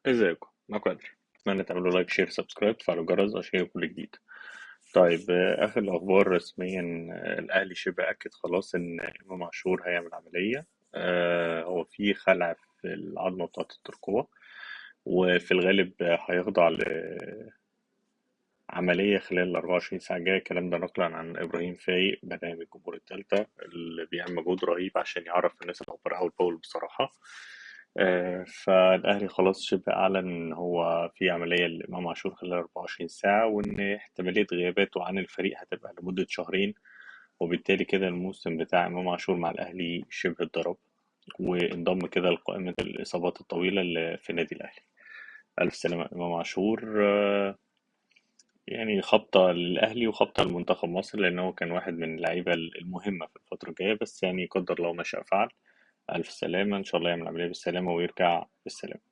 ازيكم؟ معاكم قادر. اتمنى تعملوا like، share، subscribe، تفعلوا الجرس عشان يجيلكوا كل جديد. طيب، اخر الاخبار رسميا، الاهلي شبه اكد خلاص ان امام عاشور هيعمل عمليه. هو في خلع في العظمة بتاعه الترقوه، وفي الغالب هيخضع لعملية خلال ال 24 ساعة الجايه. الكلام ده نقلا عن ابراهيم فايق، برنامج الجمهور الثالثه، اللي بيعمل مجهود رهيب عشان يعرف الناس الاخبار اول باول بصراحه. فالأهلي خلاص شبه أعلن إن هو في عملية لإمام عاشور خلال 24 ساعة، وإن احتمالية غياباته عن الفريق هتبقى لمدة شهرين، وبالتالي كده الموسم بتاع إمام عاشور مع الأهلي شبه اتضرب، وانضم كده لقائمة الإصابات الطويلة اللي في النادي الأهلي. ألف سلامة إمام عاشور. يعني خبطة للأهلي وخبطة لمنتخب مصر، لأن هو كان واحد من اللعيبة المهمة في الفترة الجاية، بس يعني قدر الله ما شاء فعل. ألف سلامة، إن شاء الله يعمل عملية بالسلامة ويرجع بالسلامة.